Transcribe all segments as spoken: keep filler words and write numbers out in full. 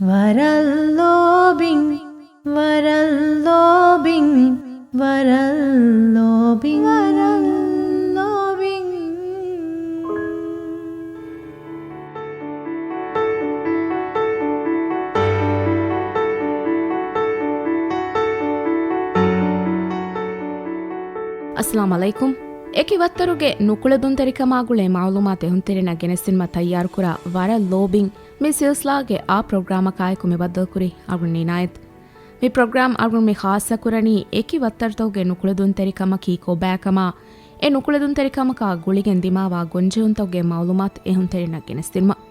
ވަރަށް ލޯބިން، ވަރަށް ލޯބިން، ވަރަށް ލޯބިން، ވަރަށް ލޯބިން. އައްސަލާމު ޢަލައިކުމް. އެކި ވައްތަރުގެ ނުކުޅެދުންތެރިކަމާ ގުޅޭ މަޢުލޫމާތު އެހުންތެރިންނަށް ގެނެސްދިނުމަށް ތައްޔާރުކުރާ ވަރަށް ލޯބިން މި ސިލްސިލާގެ އާ ޕްރޮގްރާމަކާއެކު މި ބައްދަލުކުރީ އަޅުގަނޑު އިނާޔަތް. މި ޕްރޮގްރާމް އަޅުގަނޑު މި ޚާއްޞަކުރަނީ އެކި ވައްތަރުތަކުގެ ނުކުޅެދުންތެރިކަމަކީ ކޮބާކަމާ، އެ ނުކުޅެދުންތެރިކަމަކާ ގުޅިގެން ދިމާވާ ގޮންޖެހުންތަކުގެ މަޢުލޫމާތު އެހުންތެރިންނަށް ގެނެސްދިނުމަށް.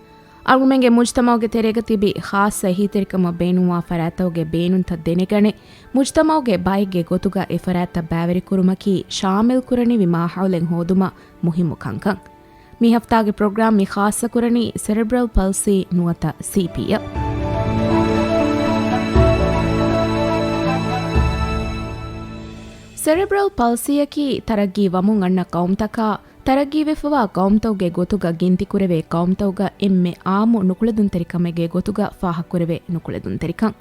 އަޅުގަނޑުމެންގެ މުޖްތަމަޢުގެ ތެރޭގަ ތިބި ޚާއްޞަ އެހީތެރިކަމަށް ބޭނުންވާ ފަރާތްތަކުގެ ބޭނުންތައް ދެނެގަނެ، މުޖްތަމަޢުގެ ބައެއްގެ ގޮތުގަ އެ ފަރާތްތައް ބައިވެރިކުރުމަކީ ޝާމިލްކުރަނިވި މާހައުލެއް ހޯދުމަށް މުހިއްމު ކަންކަން. މި ހަފްތާގެ ޕްރޮގްރާމް މި ޚާއްޞަކުރަނީ ސެރެބްރަލް ޕަލްސީ ނުވަތަ ސީޕީއަށް. ސެރެބްރަލް ޕަލްސީއަކީ ތަރައްގީ ވަމުން އަންނަ ޤައުމުތަކާ، ތަރައްގީވެފަވާ ޤައުމުތަކުގެ ގޮތުގަ ގިންތިކުރެވޭ ޤައުމުތަކުގަ އެންމެ ޢާއްމު ނުކުޅެދުންތެރިކަމެއްގެ ގޮތުގަ ފާހަގަކުރެވޭ ނުކުޅެދުންތެރިކަން.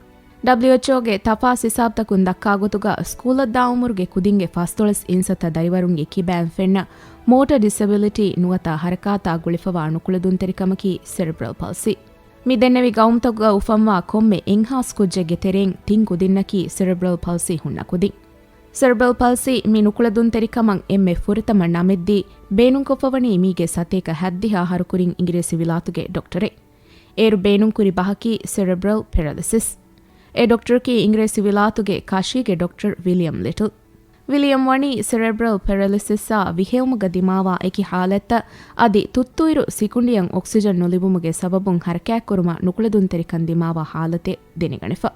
ޑަބްލިއުއެޗްއޯގެ ތަފާސް ހިސާބުތަކުން ދައްކާ ގޮތުގަ، ސްކޫލަށްދާ އުމުރުގެ ކުދިންގެ ފަސްދޮޅަސް އިންސައްތަ ދަރިވަރުންގެ ކިބައިން ފެންނަ މޯޓަ ޑިސެބިލިޓީ ނުވަތަ ހަރަކާތާ ގުޅިފަވާ ނުކުޅެދުންތެރިކަމަކީ ސެރެބްރަލް ޕަލްސީ. މި ދެންނެވި ޤައުމުތަކުގަ އުފަންވާ ކޮންމެ އެއްހާސް ކުއްޖެއްގެ ތެރެއިން ތިން ކުދިންނަކީ ސެރެބްރަލް ޕަލްސީ ހުންނަ ކުދިން. ސެރެބްރަލް ޕަލްސީ މި ނުކުޅެދުންތެރިކަމަށް އެންމެ ފުރަތަމަ ނަމެއްދީ ބޭނުންކޮށްފަވަނީ މީގެ ސަތޭކަ ހައްދިހަ އަހަރު ކުރިން އިނގިރޭސި ވިލާތުގެ ޑޮކްޓަރެއް. އޭރު ބޭނުންކުރި ބަހަކީ ސެރެބްރަލް ޕެރަލިސިސް. އެ ޑޮކްޓަރަކީ އިނގިރޭސި ވިލާތުގެ ކަށީގެ ޑޮކްޓަރ ވިލިއަމް ލިޓަލް. ވިލިއަމް ވަނީ ސެރެބްރަލް ޕެރަލިސިސްއާ ވިހެއުމުގަ ދިމާވާ އެކި ހާލަތްތައް އަދި ތުއްތުއިރު ސިކުނޑިއަށް އޮކްސިޖަން ނުލިބުމުގެ ސަބަބުން ހަރަކާތްކުރުމަށް ނުކުޅެދުންތެރިކަން ދިމާވާ ހާލަތެއް ދެނެގަނެފަ.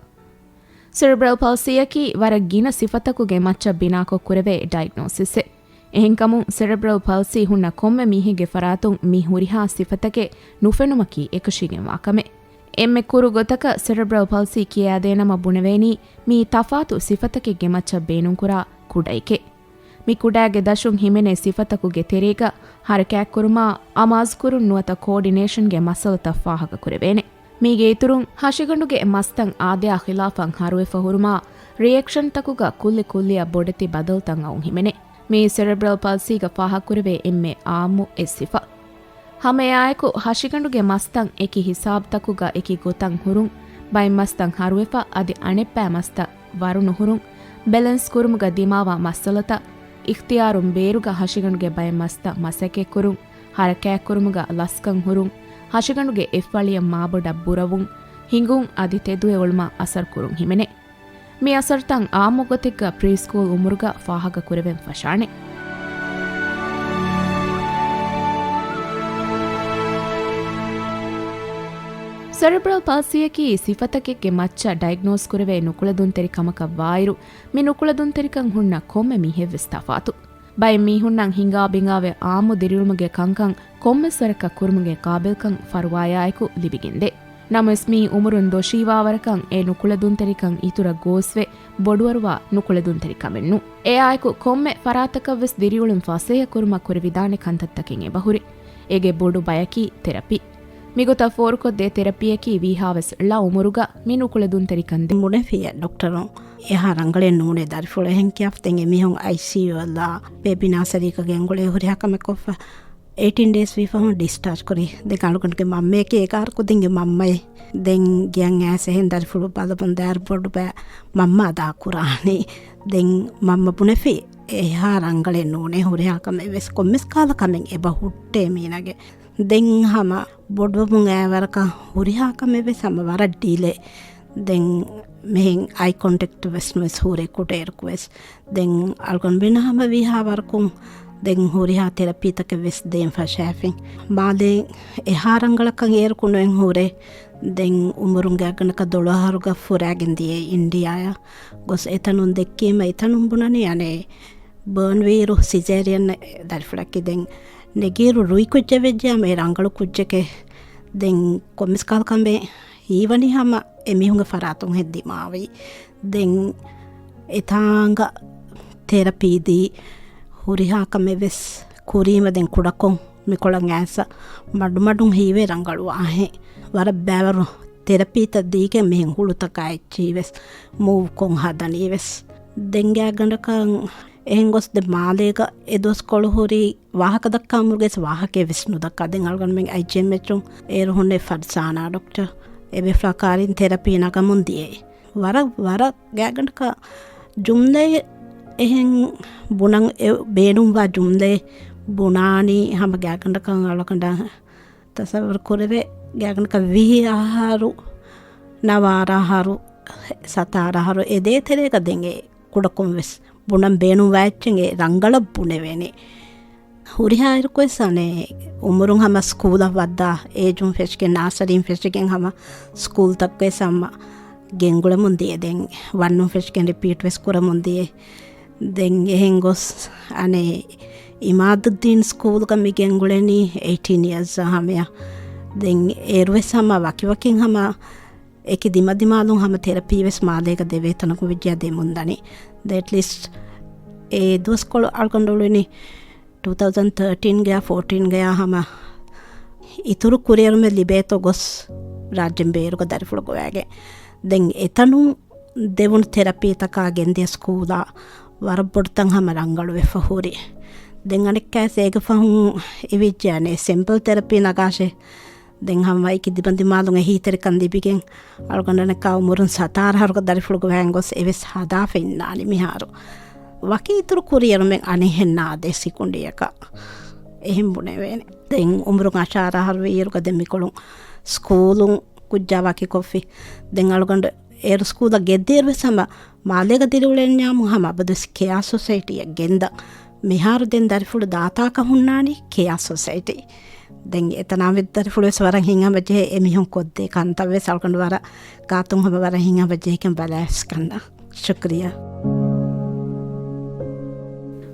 ސެރެބްރަލް ޕަލްސީއަކީ ވަރަށް ގިނަ ސިފަތަކުގެ މައްޗަށް ބިނާކޮށް ކުރެވޭ ޑައިގްނޯސިސްއެއް. އެހެންކަމުން، ސެރެބްރަލް ޕަލްސީ ހުންނަ ކޮންމެ މީހެއްގެ ފަރާތުން މި ހުރިހާ ސިފަތަކެއް ނުފެނުމަކީ އެކަށީގެންވާ ކަމެއް. އެންމެ ކުރު ގޮތަކަށް ސެރެބްރަލް ޕަލްސީ ކިޔައިދޭނަމަ ބުނެވޭނީ މީ ތަފާތު ސިފަތަކެއްގެ މައްޗަށް ބޭނުންކުރާ ކުޑައެކޭ. މި ކުޑައިގެ ދަށުން ހިމެނޭ ސިފަތަކުގެ ތެރޭގަ ހަރަކާތްކުރުމާ، އަމާޒުކުރުން ނުވަތަ ކޯޑިނޭޝަންގެ މައްސަލަތައް ފާހަގަކުރެވޭނެ. މީގެ އިތުރުން، ހަށިގަނޑުގެ މަސްތައް އާދަޔާ ޚިލާފަށް ހަރުވެފަ ހުރުމާ، ރިއެކްޝަންތަކުގަ ކުއްލި ކުއްލިއަށް ބޮޑެތި ބަދަލުތައް އައުން ހިމެނޭ. މީ ސެރެބްރަލް ޕަލްސީގަ ފާހަގަކުރެވޭ އެންމެ އާއްމު އެއް ސިފަ. ހަމައެއާއެކު، ހަށިގަނޑުގެ މަސްތައް އެކި ހިސާބުތަކުގަ އެކި ގޮތަށް ހުރުން، ބައެއް މަސްތައް ހަރުވެފަ އަދި އަނެއްބައި މަސްތައް ވަރުނުހުރުން، ބެލެންސް ކުރުމުގަ ދިމާވާ މައްސަލަތައް، އިޚްތިޔާރުން ބޭރުގަ ހަށިގަނޑުގެ ބައެއް މަސްތައް މަސައްކަތްކުރުން، ހަރަކާތްކުރުމުގަ ލަސްކަން ހުރުން، ހަށިގަނޑުގެ އެއްފަޅިއަށް މާބޮޑަށް ބުރަވުން، ހިނގުން އަދި ތެދުވެ އުޅުމަށް އަސަރުކުރުން ހިމެނޭ. މި އަސަރުތައް އާއްމު ގޮތެއްގަ ޕްރީ ސްކޫލް އުމުރުގަ ފާހަގަކުރެވެން ފަށާނެ. ސެރެބްރަލް ޕަލްސީއަކީ ސިފަތަކެއްގެ މައްޗަށް ޑައިގްނޯސް ކުރެވޭ ނުކުޅެދުންތެރި ކަމަކަށް ވާއިރު، މި ނުކުޅެދުންތެރިކަން ހުންނަ ކޮންމެ މީހެއްވެސް ތަފާތު. ބައެއް މީހުންނަށް ހިނގާ ބިނގާވެ އާއްމު ދިރިއުޅުމުގެ ކަންކަން ކޮންމެސް ވަރަކަށް ކުރުމުގެ ޤާބިލްކަން ފަރުވާޔާއެކު ލިބިގެންދޭ. ނަމަވެސް މީ އުމުރުން ދޮށީވާވަރަކަށް އެ ނުކުޅެދުންތެރިކަން އިތުރަށް ގޯސްވެ ބޮޑުވަރުވާ ނުކުޅެދުންތެރިކަމެއްނޫ. އެއާއެކު ކޮންމެ ފަރާތަކަށްވެސް ދިރިއުޅުން ފަސޭހަކުރުމަށް ކުރެވިދާނެ ކަންތައްތަކެއް އެބަހުރި. އޭގެ ބޮޑު ބަޔަކީ ތެރަޕީ. މިގޮތަށް ފޯރުކޮށްދޭ ތެރަޕީއަކީ ވީހާވެސް ޅަ އުމުރުގަ މި ނުކުޅެދުންތެރިކަން ދެ ބުނެފިޔަ ޑޮކްޓަރު އެހާ ރަނގަޅެއް ނޫނޭ ދަރިފުޅު އެހެން ކިޔާފަ ދެން އެމީހުން އައިސީޔޫ އަށްލާ ބޭބީ ނާސަރީގަ ގެންގުޅޭ ހުރިހާ ކަމެއް ކޮށްފަ އެއިޓީން ޑޭސް ވީފަހުން ޑިސްޗާޖް ކުރި. ދެން އަޅުގަނޑުގެ މަންމަޔަކީ އެގާރަ ކުދިންގެ މަންމައެއް. ދެން ގެއަށް އައިސް އެހެން ދަރިފުޅު ބަލަމުން ދާއިރު ބޮޑު ބައި މަންމަ އަދާ ކުރާނީ. ދެން މަންމަ ބުނެފި އެހާ ރަނގަޅެއް ނޫނޭ ހުރިހާ ކަމެއް ވެސް ކޮންމެސް ކަހަލަ ކަމެއް އެބަ ހުއްޓޭ މީނާގެ. ދެން ހަމަ ބޮޑުވަމުން އައި ވަރަކަށް ހުރިހާ ކަމެއް ވެސް ހަމަ ވަރަށް ޑިލޭ. ދެން މިހެން އައި ކޮންޓެކްޓް ވެސް ނުވެސް ހުރޭ ކުޑައިރަކު ވެސް. ދެން އަޅުގަނޑުމެންނަށް ހަމަ ވީހާ ވަރަކުން ދެން ހުރިހާ ތެރަޕީތަކެއް ވެސް ދޭން ފަށާފިން. މާލެ އެހާ ރަނގަޅަކަށް އޭރަކު ނުއެން ހުރޭ. ދެން އުމުރުން ގާތްގަނޑަކަށް ދޮޅަހަރުގަ ފުރާގެން ދިޔަ އިންޑިއާއަށް ގޮސް އެތަނުން ދެއްކީމަ އެތަނުން ބުނަނީ އަނެއް ބާންވިއިރު ސިޒޭރިއަން ދަރިފުޅަކީ ދެން ނެގިއިރު ރުއި ކުއްޖެއް ވެއްޖެއާމެ ރަނގަޅު ކުއްޖެކޭ. ދެން ކޮންމެސް ކަހަލަ ކަމެއް ހީވަނީ ހަމަ އެމީހުންގެ ފަރާތުން ހެއް ދިމާވީ. ދެން އެތާނގަ ތެރަޕީ ދީ ހުރިހާ ކަމެއް ވެސް ކުރީމަ ދެން ކުޑަކޮށް މިކޮޅަށް އައިސް މަޑުމަޑުން ހީވޭ ރަނގަޅުވާހެން. ވަރަށް ބައިވަރު ތެރަޕީތައް ދީގެން މިހެން ހުޅުތަކާ އެއްޗިހި ވެސް މޫވް ކޮށް ހަދަނީ ވެސް. ދެން ގާތްގަނޑަކަށް އެހެން ގޮސް ދެ މާލޭގަ އެ ދުވަސްކޮޅު ހުރީ ވާހަކަ ދައްކާ އުމުރުގެ ވެސް ވާހަކައެއް ވެސް ނުދައްކާ. ދެން އަޅުގަނޑުމެން އައިޖީއެމްއެޗުން އޭރު ހުންނެ ފަރްޒާނާ ޑޮކްޓަރ އެބޭފުޅާ ކާރިން ތެރަޕީ ނަގަމުން ދިޔައީ. ވަރަށް، ވަރަށް ގާތްގަނޑަކަށް ޖުމްލައެއް އެހެން ބުނަން އެ ބޭނުންވާ ޖުމްލައެއް ބުނާނީ ހަމަ ގާތްގަނޑަކަށް އަޅުގަނޑަށް ތަސައްވަރު ކުރެވޭ. ގާތްގަނޑަކަށް ވިހި އަހަރު، ނަވާރަ އަހަރު، ސަތާރަ އަހަރު އެ ދޭތެރޭގަ ދެން އެ ކުޑަކޮށް ވެސް ބުނަން ބޭނުންވާ އެއްޗެއް އެ ރަނގަޅަށް ބުނެވޭނެ. ހުރިހާ އިރަކުވެސް އަނެއް އުމުރުން ހަމަ ސްކޫލަށް ވައްދާ އޭޖުން ފެށިގެން ނާސަރީން ފެށިގެން ހަމަ ސްކޫލްތައް ވެސް ހަމަ ގެންގުޅެމުން ދިޔަ. ދެން ވަންނުން ފެށިގެން ރިޕީޓް ވެސް ކުރަމުން ދިޔަ. ދެން އެހެން ގޮސް އަނެއް އިމާދުއްދީން ސްކޫލްގަ މި ގެންގުޅެނީ އެއިޓީން އިޔާސް ހަމަޔަށް. ދެން އޭރު ވެސް ހަމަ ވަކިވަކިން ހަމަ އެކި ދިމަދިމާލުން ހަމަ ތެރަޕީ ވެސް މާލޭގަ ދެވޭ ތަނަކުން ވެއްޖެޔާ ދެމުން ދަނީ. އެޓްލީސްޓް އެ ދުވަސްކޮޅު އަޅުގަނޑު އުޅެނީ ޓޫ ތައުޒަންޑް ތާޓީންގަޔާ ފޯޓީންގަޔާ ހަމަ އިތުރު ކުރިއެރުމެއް ލިބޭތޯ ގޮސް ރާއްޖެން ބޭރުގަ ދަރިފުޅު ގޮވައިގެން. ދެން އެތަނުން ދެވުނު ތެރަޕީތަކާ ގެންދިޔަ ސްކޫލާ ވަރަށް ބޮޑުތަން ހަމަ ރަނގަޅުވެފަ ހުރި. ދެން އަނެއްކާސް އޭގެ ފަހުން އިވިއްޖެ އަނެއް ސެމްޕަލް ތެރަޕީ ނަގާށޭ. ދެން ހަމަ އެކި ދިމަދިމާލުން އެހީތެރިކަން ލިބިގެން އަޅުގަނޑަކާ އުމުރުން ސަތާރަ އަހަރުގަ ދަރިފުޅު ގޮވައިގެން ގޮސް އެވެސް ހަދާފަ އިންނާނީ މިހާރު. ވަކި އިތުރު ކުރިއެރުމެއް އަނެއްހެން ނާދޭ ސިކުނޑިއަކަށް. އެހެން ބުނެވޭނެ. ދެން އުމުރުން އަށާރަ އަހަރު ވީއިރުގަ ދެން މިކޮޅުން ސްކޫލުން ކުއްޖާ ވަކިކޮށްފި. ދެން އަޅުގަނޑު އޭރު ސްކޫލަށް ގެއްދިއިރު ވެސް ހަމަ މާލޭގަ ދިރިއުޅެންޏާމު ހަމަ އަބަދުވެސް ކެއާ ސޮސައިޓީއަށް ގެންދަން. މިހާރު ދެން ދަރިފުޅު ދާތާކަށް ހުންނާނީ ކެއާ ސޮސައިޓީ. ދެން އެތަނާ ވެ ދަރިފުޅު ވެސް ވަރަށް ހިތްހަމަޖެހޭ އެމީހުން ކޮށްދޭ ކަންތައް ވެސް އަޅުގަނޑު ވަރަށް ގާތުން ހަމަ ވަރަށް ހިތްހަމަޖެހިގެން ބަލާފިސް ކަންނަ. ޝުކްރިޔާ.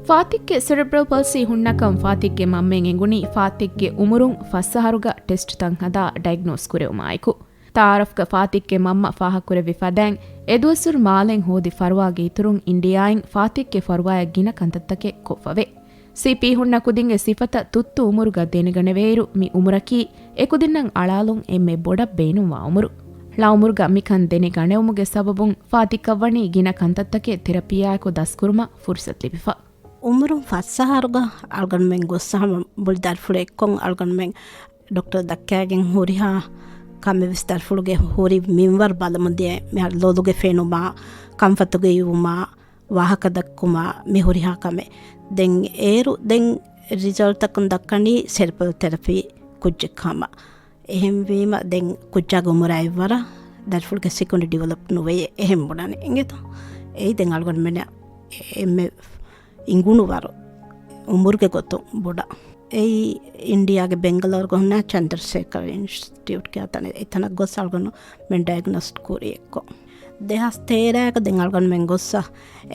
ފާތިއްގެ ސެރެބްރަލް ޕަލްސީ ހުންނަކަން ފާތިއްގެ މަންމައިން އެނގުނީ ފާތިއްގެ އުމުރުން ފަސް އަހަރުގަ ޓެސްޓްތައް ހަދާ ޑައިގްނޯސް ކުރެވުމާއެކު. ތައާރަފްގަ ފާތިއްގެ މަންމަ ފާހަގަކުރެއްވި ފަދައިން، އެދުވަސްވަރު މާލެން ހޯދި ފަރުވާގެ އިތުރުން އިންޑިއާއިން ފާތިއްގެ ފަރުވާޔަށް ގިނަ ކަންތައްތަކެއް ކޮށްފަވޭ. ސީޕީ ހުންނަ ކުދިންގެ ސިފަތައް ތުއްތު އުމުރުގަ ދެނެގަނެވޭއިރު، މި އުމުރަކީ އެކުދިންނަށް އަޅާލުން އެންމެ ބޮޑަށް ބޭނުންވާ އުމުރު. ޅަ އުމުރުގަ މިކަން ދެނެގަނެވުމުގެ ސަބަބުން ފާތިއްކަށްވަނީ ގިނަ ކަންތައްތަކެއް ތެރަޕީއާއެކު ދަސްކުރުމަށް ފުރުސަތު ލިބިފަ. އުމުރުން ފަސް އަހަރުގަ އަޅުގަނޑުމެން ގޮއްސަ ހަމަ މުޅި ދަރިފުޅު އެއްކޮށް އަޅުގަނޑުމެން ޑޮކްޓަރ ދައްކައިގެން ހުރިހާ ކަމެއް ވެސް ދަރިފުޅުގެ ހުރި މިންވަރު ބަލަމުން ދިޔަ މިހާރު ލޮލުގެ ފެނުމާ، ކަންފަތުގެ އިވުމާ، ވާހަކަ ދައްކުމާ މި ހުރިހާ ކަމެއް. ދެން އޭރު ދެން ރިޒަލްޓްތަކުން ދައްކަނީ ސެރެބްރަލް ތެރަޕީ ކުއްޖެއް ހަމަ. އެހެންވީމަ ދެން ކުއްޖާގެ އުމުރާ އެއްވަރަށް ދަރިފުޅުގެ ސިކުނޑި ޑިވެލޮޕް ނުވެޔޭ އެހެން ބުނަނީ އިނގޭތޯ. އެއީ ދެން އަޅުގަނޑުމެން އެންމެ އިނގުނު ވަރު އުމުރުގެ ގޮތުން ބޮޑަށް. އެއީ އިންޑިއާގެ ބެންގަލޯރުގަ ހުންނަ ޗަންދްރަ ސޭކަރ އިންސްޓިޓިއުޓް ކިޔާ ތަނެއް. އެތަނަށް ގޮސް އަޅުގަނޑުމެން ޑައިގްނޯސް ކުރި އެއްކޮށް. ދެހާސް ތޭރައިގަ ދެން އަޅުގަނޑުމެން ގޮއްސަ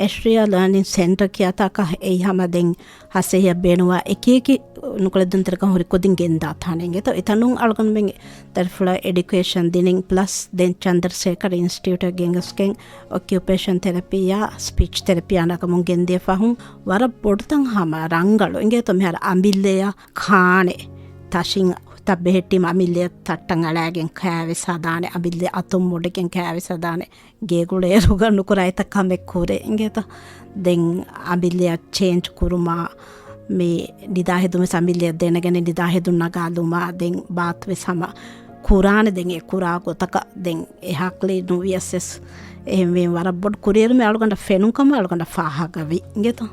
އެޝްރިޔާ ލާނިން ސެންޓަރ ކިޔާތާކަށް އެއީ ހަމަ ދެން ހަސޭހަ ބޭނުވާ އެކިއެކި ނުކުޅެދުންތެރިކަން ހުރި ކުދިން ގެންދާ ތާނެ އިނގޭތޯ. އެތަނުން އަޅުގަނޑުމެން ދަރިފުޅަށް އެޑިއުކޭޝަން ދިނިން ޕްލަސް ދެން ޗަންދްރަ ސޭކަރ އިންސްޓިޓިއުޓަށް ގެންގޮސްގެން އޮކިއުޕޭޝަން ތެރަޕީއާ ސްޕީޗް ތެރަޕީއާ ނަގަމުން ގެންދިޔަ ފަހުން ވަރަށް ބޮޑުތަން ހަމަ ރަނގަޅު އިނގޭތޯ. މިހާރު އަމިއްލަޔަށް ކާނެ ތަށިން ތައް ބެހެއްޓީމަ އަމިއްލަޔަށް ތައްޓަށް އަޅައިގެން ކާވެސް ހަދާނެ، އަމިއްލަ އަތުން މުޑިގެން ކާވެސް ހަދާނެ. ގޭގުޅޭ އިރުގަ ނުކުރާ އެތައް ކަމެއް ކުރޭ އިނގޭތަ؟ ދެން އަމިއްލަޔަށް ޗޭންޖް ކުރުމާ، މި ނިދާ ހެދުން ވެސް އަމިއްލަޔަށް ދެނެގަނެ ނިދާ ހެދުން ނަގާލުމާ، ދެން ބާތު ވެސް ހަމަ ކުރާނެ. ދެން އެ ކުރާ ގޮތަކަށް ދެން އެ ހާކްލީ ނުވިޔަސް ވެސް އެހެންވީމަ ވަރަށް ބޮޑު ކުރިއެރުމެއް އަޅުގަނޑަށް ފެނުން ކަމަށް އަޅުގަނޑަށް ފާހަގަވި އިނގޭތަ؟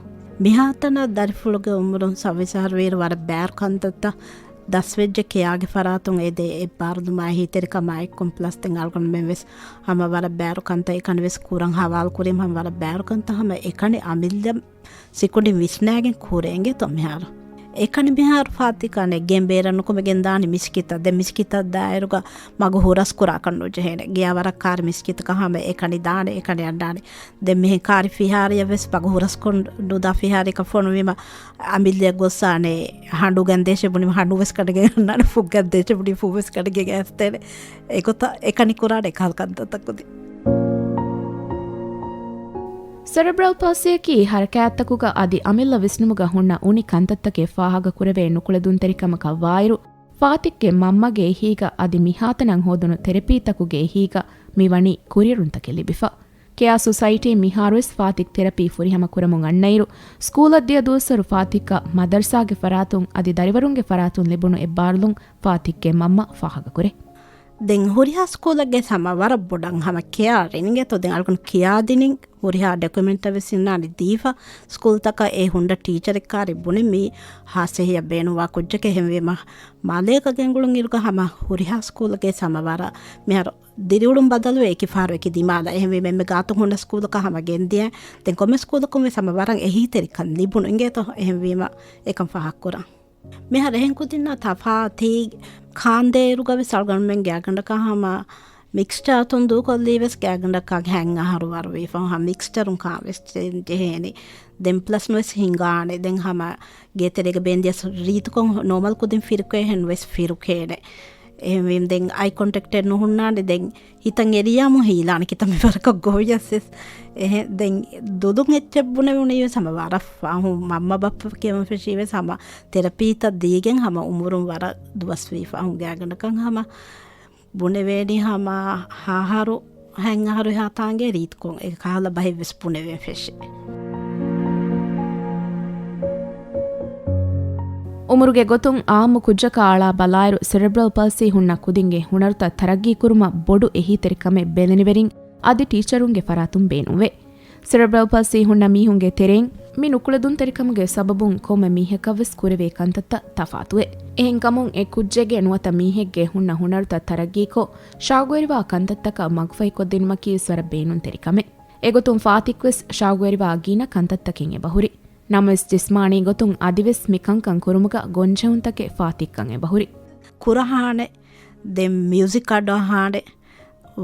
މިހާތަނަށް ދަރިފުޅުގެ އުމުރުން ސައްބީސް އަހަރު ވީއިރު ވަރަށް ބާރު ކަންތައްތައް ދަސްވެއްޖެ ކެޔާގެ ފަރާތުން އެދޭ އެއްބާރުލުމާ އެހީތެރިކަމާ އެއްކޮން ޕްލަސް ދެން އަޅުގަނޑުމެން ވެސް ހަމަ ވަރަށް ބާރު ކަންތައް އެކަނި ވެސް ކުރަން ހަވާލު ކުރީމަ ހަމަ ވަރަށް ބާރު ކަންތައް ހަމަ އެކަނި އަމިއްލަ ސިކުނޑިން ވިސްނާގެން ކުރޭ އިނގޭތޯ މިހާރު. އެކަނި މިހާރު ފާތިކާނެ ގެނބޭރަށް ނުކުމެގެން ދާނެ މިސްކިތަށް. ދެން މިސްކިތަށް ދާއިރުގަ މަގު ހުރަސް ކުރާކަށް ނުޖެހޭނެ. ގެޔާ ވަރަށް ކާރި މިސްކިތަކަށް ހަމަ އެކަނި ދާނެ، އެކަނި އަންނާނެ. ދެން މިހެން ކާރި ފިހާރަޔަށް ވެސް މަގު ހުރަސްކޮށް ނުދާ ފިހާރަޔަކަށް ފޮނުވީމަ އަމިއްލަ ގޮއްސާނެ ހަނޑު ގަންދޭށޭ ބުނީމަ ހަނޑު ވެސް ކަނޑިގެން އަންނާނެ، ފުށް ގަންދޭށޭ ބުނީ ފުށް ވެސް ކަނޑިގެން އައިސްދޭނެ. އެގޮތަށް އެކަނި ކުރާނެ އެކަހަލަ ކަންތައްތައް ކުދިން. ސެރެބްރަލް ޕަލްސީއަކީ ހަރަކާތްތަކުގަ އަދި އަމިއްލަ ވިސްނުމުގަ ހުންނަ އުނި ކަންތައްތަކެއް ފާހަގަކުރެވޭ ނުކުޅެދުންތެރިކަމަކަށް ވާއިރު، ފާތިކްގެ މަންމަގެ އެހީގަ އަދި މިހާތަނަށް ހޯދުނު ތެރަޕީތަކުގެ އެހީގަ މިވަނީ ކުރިއެރުންތަކެއް ލިބިފަ. ކެއާ ސޮސައިޓީ މިހާރުވެސް ފާތިކް ތެރަޕީ ފުރިހަމަ ކުރަމުން އަންނައިރު، ސްކޫލަށް ދިޔަ ދުވަސްވަރު ފާތިކްއަށް މަދަރުސާގެ ފަރާތުން އަދި ދަރިވަރުންގެ ފަރާތުން ލިބުނު އެއްބާރުލުން ފާތިކްގެ މަންމަ ފާހަގަކުރޭ. ދެން ހުރިހާ ސްކޫލެއްގެ ހަމަ ވަރަށް ބޮޑަށް ހަމަ ކެއާ ރިންގެތޯ ދެން އަޅުގަނޑު ކިޔާދިނިން ހުރިހާ ޑޮކިއުމެންޓެއް ވެސް އިންނާނެ ދީފަ، ސްކޫލްތަކަށް އެ ހުންނަ ޓީޗަރެއް ކާރި ބުނި މީ ހާސް އެހީއަށް ބޭނުންވާ ކުއްޖެކޭ. އެހެންވީމަ މާލޭގަ ގެންގުޅުން އިރުގަ ހަމަ ހުރިހާ ސްކޫލެއްގެ ހަމަ ވަރަށް މިހާރު ދިރިއުޅުން ބަދަލުވެ އެކި ފަހަރު އެކި ދިމާލަށް. އެހެންވީމަ އެންމެ ގާތުން ހުންނަ ސްކޫލަކަށް ހަމަ ގެންދިޔަ. ދެން ކޮންމެ ސްކޫލަކުން ވެސް ހަމަ ވަރަށް އެހީތެރިކަން ލިބުނު އިނގޭތޯ. އެހެންވީމަ އެކަން ފާހަގަކުރަން. މިހާރު އެހެން ކުދިންނާ ތަފާތީ ކާންދޭއިރުގަ ވެސް އަޅުގަނޑުމެން ގާތްގަނޑަކަށް ހަމަ މިކްސްޗާތުން ދޫކޮށްލީ ވެސް ގާތްގަނޑަކަށް ހަތް އަހަރު ވަރު ވީފަ ހަމަ މިކްސްޗަރުން ކާން ވެސް ޖެހޭނެ. ދެން ޕްލަސް ނުވެސް ހިނގާނެ. ދެން ހަމަ ގޭތެރޭގަ ބޭންދިޔަ ރީތިކޮށް ނޯމަލް ކުދިން ފިރުކޭ ހެން ވެސް ފިރުކޭނެ. އެހެންވީމަ ދެން އައި ކޮންޓެކްޓެއް ނުހުންނާނެ. ދެން ހިތަށް އެރިޔާމު ހީލާނެ ކިތަންމެ ވަރަކަށް ގޮވިޔަސް ވެސް. އެހެން ދެން ދުލުން އެއްޗެއް ބުނެވުނީ ވެސް ހަމަ ވަރަށް ފަހުން މަންމަ ބައްޕަ ކިޔަމަ ފެށީ ވެސް ހަމަ ތެރަޕީތައް ދީގެން ހަމަ އުމުރުން ވަރަށް ދުވަސް ވީ ފަހުން ގާތްގަނޑަކަށް ހަމަ ބުނެވޭނީ ހަމަ ހަ އަހަރު ހަތް އަހަރު ހާތާނގެ ރީތިކޮށް އެ ކަހަލަ ބަހެއް ވެސް ބުނެވެން ފެށޭ. އުމުރުގެ ގޮތުން އާއްމު ކުއްޖަކަށް އަޅާ ބަލާއިރު، ސެރެބްރަލް ޕަލްސީ ހުންނަ ކުދިންގެ ހުނަރުތައް ތަރައްގީކުރުމަށް ބޮޑު އެހީތެރިކަމެއް ބެލެނިވެރިން އަދި ޓީޗަރުންގެ ފަރާތުން ބޭނުންވޭ. ސެރެބްރަލް ޕަލްސީ ހުންނަ މީހުންގެ ތެރެއިން މި ނުކުޅެދުންތެރިކަމުގެ ސަބަބުން ކޮންމެ މީހަކަށްވެސް ކުރެވޭ ކަންތައްތައް ތަފާތުވޭ. އެހެންކަމުން އެ ކުއްޖެއްގެ ނުވަތަ މީހެއްގެ ހުންނަ ހުނަރުތައް ތަރައްގީކޮށް، ޝައުގުވެރިވާ ކަންތައްތަކަށް މަގުފަހިކޮށްދިނުމަކީ ވަރަށް ބޭނުންތެރި ކަމެއް. އެގޮތުން ފާތިކްވެސް ޝައުގުވެރިވާ ގިނަ ކަންތައްތަކެއް އެބަހުރި. ނަމަވެސް ޖިސްމާނީ ގޮތުން އަދިވެސް މި ކަންކަން ކުރުމުގަ ގޮންޖެހުންތަކެއް ފާތިކްކަން އެބަހުރި. ކުރަހާނެ، ދެން މިއުޒިކް އަޑުއަހާނެ،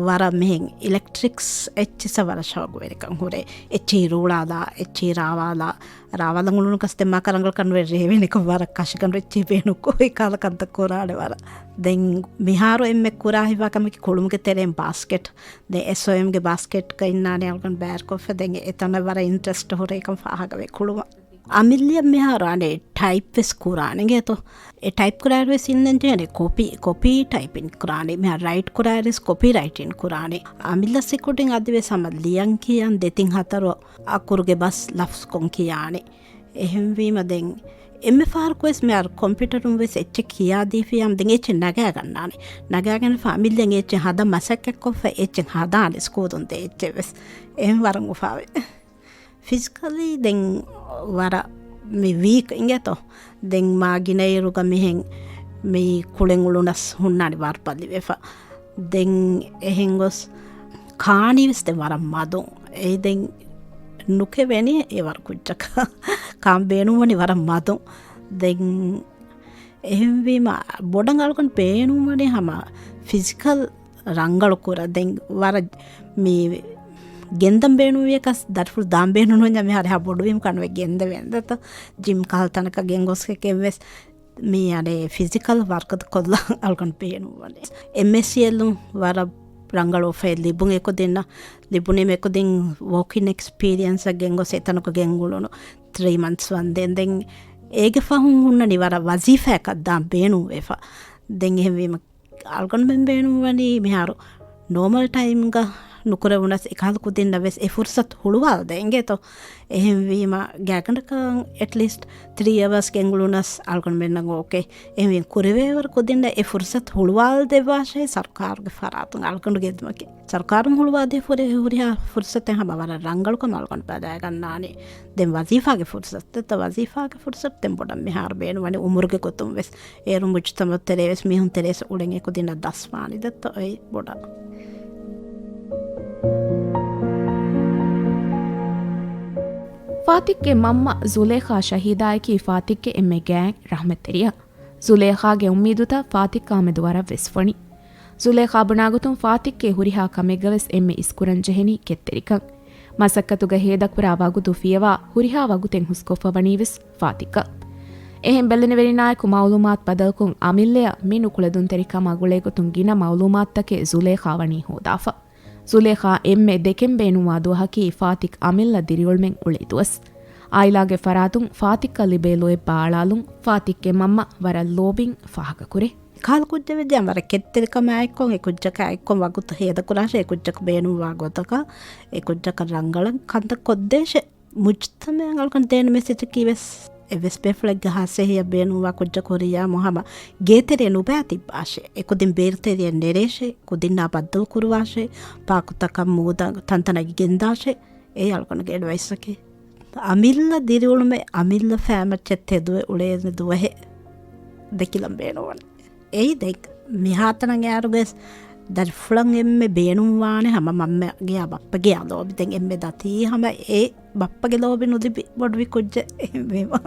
ވަރަށް މިހެން އިލެކްޓްރިކްސް އެއްޗިއްސަށް ވަރަށް ޝައުގުވެރިކަން ހުރޭ. އެއްޗެހި ރޫޅާލާ، އެއްޗެހި ރާވާލާ، ރާވާލަން އުޅުނު ގަސް ދެން މާކަ ރަނގަޅަކަށް ނުވެ ރޭވެނިކަން ވަރަށް ކަށިގަނޑު އެއްޗެހި ބޭނުންކޮށް އެކަހަލަ ކަންތައް ކުރާނެ ވަރަށް. ދެން މިހާރު އެންމެ ކުރާ ހިފާ ކަމަކީ ކުޅުމުގެ ތެރެއިން ބާސްކެޓް. ދެން އެސްއޯއެމްގެ ބާސްކެޓްގަ އިންނާނެ އަޅުގަނޑު ބައިވެރިކޮށްފަ ދެން އެތަނަށް ވަރަށް އިންޓްރެސްޓް ހުރޭ އެކަން ފާހަގަވޭ ކުޅުމަށް. އަމިއްލައަށް މިހާރު އަނެއް ޓައިޕް ވެސް ކުރާނެ އިނގޭތޯ. އެ ޓައިޕް ކުރާއިރު ވެސް އިންނަން ޖެހޭނެ ކޮޕީ، ކޮޕީ ޓައިޕިން ކުރާނެ. މިހާރު ރައިޓް ކުރާއިރު ވެސް ކޮޕީ ރައިޓިން ކުރާނެ. އަމިއްލަ ސިކުޑިން އަދިވެސް ހަމަ ލިޔަން ކިޔަން ދެތިން ހަތަރު އަކުރުގެ ބަސް ލަފްޒުކޮށް ކިޔާނެ. އެހެންވީމަ ދެން އެންމެ ފަހަރަކު ވެސް މިހާރު ކޮމްޕިއުޓަރުން ވެސް އެއްޗެއް ކިޔާދީފިއްޔާމަ ދެން އެއްޗެއް ނަގާގަންނާނެ. ނަގާގެންފަ އަމިއްލައަށް އެއްޗެއް ހަދަން މަސައްކަތްކޮށްފަ އެއްޗެއް ހަދާނެ ސްކޫލުން ދޭ އެއްޗެއް ވެސް. އެހެން ވަރަށް އުފާވޭ. ފިޒިކަލީ ދެން ވަރަށް މި ވީކް އިނގޭތޯ. ދެން މާ ގިނައިރުގަ މިހެން މި ކުޅެން އުޅުނަސް ހުންނާނެ ވަރުބަލިވެފަ. ދެން އެހެން ގޮސް ކާނީ ވެސް ދެން ވަރަށް މަދުން. އެއީ ދެން ނުކެވެނީ އެ ވަރު ކުއްޖަކަށް. ކާން ބޭނުންވަނީ ވަރަށް މަދުން. ދެން އެހެންވީމަ ބޮޑަށް އަޅުގަނޑު ބޭނުންވަނީ ހަމަ ފިޒިކަލް ރަނގަޅު ކުރަ. ދެން ވަރަށް މި ގެންދަން ބޭނުންވިޔަކަސް ދަރިފުޅު ދާން ބޭނުން ނޫންޏާ މިހާރު އެހާ ބޮޑުވީމަ ކަންވެ ގެންދެވޭނެ ދަތަ ޖިމް ކަހަލަ ތަނަކަށް ގެންގޮސް ކެއްވެސް މި އަނެއް ފިޒިކަލް ވަރުކަދަ ކޮށްލަން އަޅުގަނޑު ބޭނުންވަނީ. އެމްއެސްސީއެލުން ވަރަށް ރަނގަޅު އޮފަރެއް ލިބުން އެކުދިންނަށް ލިބުނީމަ އެކުދިން ވޯކިން އެކްސްޕީރިއެންސަށް ގެންގޮސް އެތަނުގަ ގެންގުޅުނު ތްރީ މަންތްސް ވަންދެން ދެން އޭގެ ފަހުން ހުންނަނީ ވަރަށް ވަޒީފާއަކަށް ދާން ބޭނުންވެފަ. ދެން އެހެންވީމަ އަޅުގަނޑުމެން ބޭނުންވަނީ މިހާރު ނޯމަލް ޓައިމްގަ ނުކުރެވުނަސް އެކަހަލަ ކުދިންނަށް ވެސް އެ ފުރުސަތު ހުޅުވާލަދޭ އިނގޭތޯ. އެހެންވީމަ ގާތްގަނޑަކަށް އެޓްލީސްޓް ތްރީ އަވަރސް ގެންގުޅުނަސް އަޅުގަނޑުމެންނަށް އޯކޭ. އެހެންވީމަ ކުރެވޭވަރު ކުދިންނަށް އެ ފުރުސަތު ހުޅުވާލަދެއްވާށޭ ސަރުކާރުގެ ފަރާތުން އަޅުގަނޑު ގެންދުމަކީ. ސަރުކާރުން ހުޅުވާދޭ ހުރި، ހުރިހާ ފުރުސަތެއް ހަމަ ވަރަށް ރަނގަޅުކަމަށް އަޅުގަނޑު ބަލައިގަންނާނީ. ދެން ވަޒީފާގެ ފުރުސަތު ދެއްތަ، ވަޒީފާގެ ފުރުސަތު ދެން ބޮޑަށް މިހާރު ބޭނުންވަނީ އުމުރުގެ ގޮތުން ވެސް. އޭރު މުޖުތަމައު ތެރޭ ވެސް މީހުން ތެރޭސް އުޅެން އެކުދިންނަށް ދަސްވާނީ ދެއްތަ އޮތް ބޮޑަށް. ފާތިކްގެ މަންމަ ޒުލޭޚާ ޝަހީދާއަކީ ފާތިކްގެ އެންމެ ގާތް ރަޙްމަތްތެރިއެއް. ޒުލޭޚާގެ އުއްމީދުތައް ފާތިކްއާމެދު ވަރަށް ވެސް ފޮނި. ޒުލޭޚާ ބުނާގޮތުން ފާތިކްގެ ހުރިހާ ކަމެއްގަވެސް އެންމެ އިސްކުރަން ޖެހެނީ ކެތްތެރިކަން. މަސައްކަތުގަ ހޭދަކުރާ ވަގުތު ފިޔަވާ ހުރިހާ ވަގުތެއް ހުސްކޮށްފަ ވަނީވެސް ފާތިކްއަށް. އެހެން ބެލެނިވެރިންނާއެކު މައުލޫމާތު ބަދަލުކޮށް އަމިއްލައަށް މި ނުކުޅެދުންތެރިކަމާ ގުޅޭގޮތުން ގިނަ މައުލޫމާތުތަކެއް ޒުލޭޚާ ވަނީ ހޯދާފަ. ޒުލޭޚާ އެންމެ ދެކެން ބޭނުންވާ ދުވަހަކީ ފާތިކް އަމިއްލަ ދިރިއުޅުމެއް އުޅޭ ދުވަސް. އާއިލާގެ ފަރާތުން ފާތިކްއަށް ލިބޭ ލޯތްބާ އަޅާލުން ފާތިކްގެ މަންމަ ވަރަށް ލޯބިން ފާހަގަކުރޭ. ކަހަލަ ކުއްޖެއް ވެއްޖެ އަނބަރަށް ކެތްތެރިކަމާއެއްކޮށް، އެ ކުއްޖަކާ އެއްކޮށް ވަގުތު ހޭދަކުރާށޭ، އެ ކުއްޖަކު ބޭނުންވާ ގޮތަކަށް، އެ ކުއްޖަކަށް ރަނގަޅަށް ކަންތައް ކޮށްދޭށޭ. މުޖްތަމަޢަށް އަޅުގަނޑު ދޭން މެސެޖަކީ ވެސް، އެއްވެސް ބޭފުޅެއްގެ ހާސްވެހިއަށް ބޭނުންވާ ކުއްޖަކު ހުރިހާ މޮހަމަ ގޭތެރޭ ނުބައި ތިއްބާށޭ. އެކުދިން ބޭރުތެރެއަށް ނެރޭށޭ. ކުދިންނާ ބައްދަލު ކުރުވާށޭ. ޕާކުތަކަށް މޫދަށް ތަންތަނަކީ ގެންދާށޭ. އެއީ އަޅުގަނޑުގެ އެޑްވައިސްއަކީ. އަމިއްލަ ދިރިއުޅުމެއް، އަމިއްލަ ފައިމައްޗަށް ތެދުވެ އުޅޭނެ ދުވަހެއް ދެކިލަން ބޭނުންވަނީ. އެއީ ދެން މިހާތަނަށް އައިއިރުގަސް ދަރިފުޅަށް އެންމެ ބޭނުންވާނެ ހަމަ މަންމަގެއާ ބައްޕަގެއާ ލޯބި. ދެން އެންމެ ދަތީ ހަމަ އެ ބައްޕަގެ ލޯބި ނުލިބި ބޮޑުވި ކުއްޖެއް އެހެންވީމަ.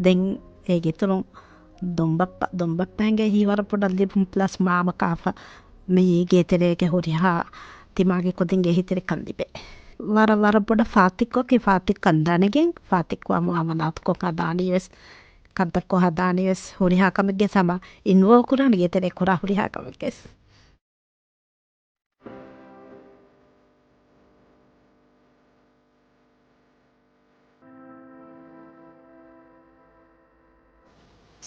ދެން އޭގެ އިތުރުން ދޮންބައްޕަ، ދޮންބައްޕައިންގެ ހިތްވަރަށް ބޮޑަށް ލިބުން ޕްލަސް މާމަ ކާފަ މިއީ ގޭތެރޭގެ ހުރިހާ ތިމާގެ ކުދިންގެ އެހީތެރިކަން ލިބޭ. ވަރަށް، ވަރަށް ބޮޑަށް ފާތިއްކޮށް ކި ފާތިއްކަން ދަނެގެން ފާތިއްކުވާ މުއާމަލާތުކޮށް ހަދާނީ ވެސް، ކަންތައްކޮށް ހަދާނީ ވެސް ހުރިހާ ކަމެއްގެ ހަމަ އިންވޯލްވް ކުރާނެ ގޭތެރޭ ކުރާ ހުރިހާ ކަމެއްގެ ވެސް.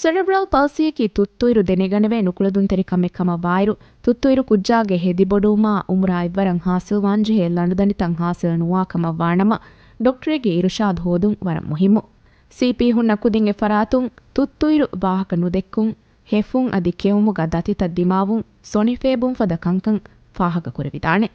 ސެރެބްރަލް ޕަލްސީއަކީ ތުއްތުއިރު ދެނެގަނެވޭ ނުކުޅެދުންތެރި ކަމެއް ކަމަށް ވާއިރު، ތުއްތުއިރު ކުއްޖާގެ ހެދިބޮޑުވުމާ އުމުރާ އެއްވަރަށް ހާސިލްވާންޖެހޭ ލަނޑުދަނޑިތައް ހާސިލް ނުވާ ކަމަށް ވާނަމަ، ޑޮކްޓަރެއްގެ އިރުޝާދު ހޯދުން ވަރަށް މުހިއްމު. ސީޕީ ހުންނަ ކުދިންގެ ފަރާތުން ތުއްތުއިރު ވާހަކަ ނުދެއްކުން، ހެފުން އަދި ކެއުމުގަ ދަތިތައް ދިމާވުން، ސޮނިފޭބުން ފަދަ ކަންކަން ފާހަގަކުރެވިދާނެ.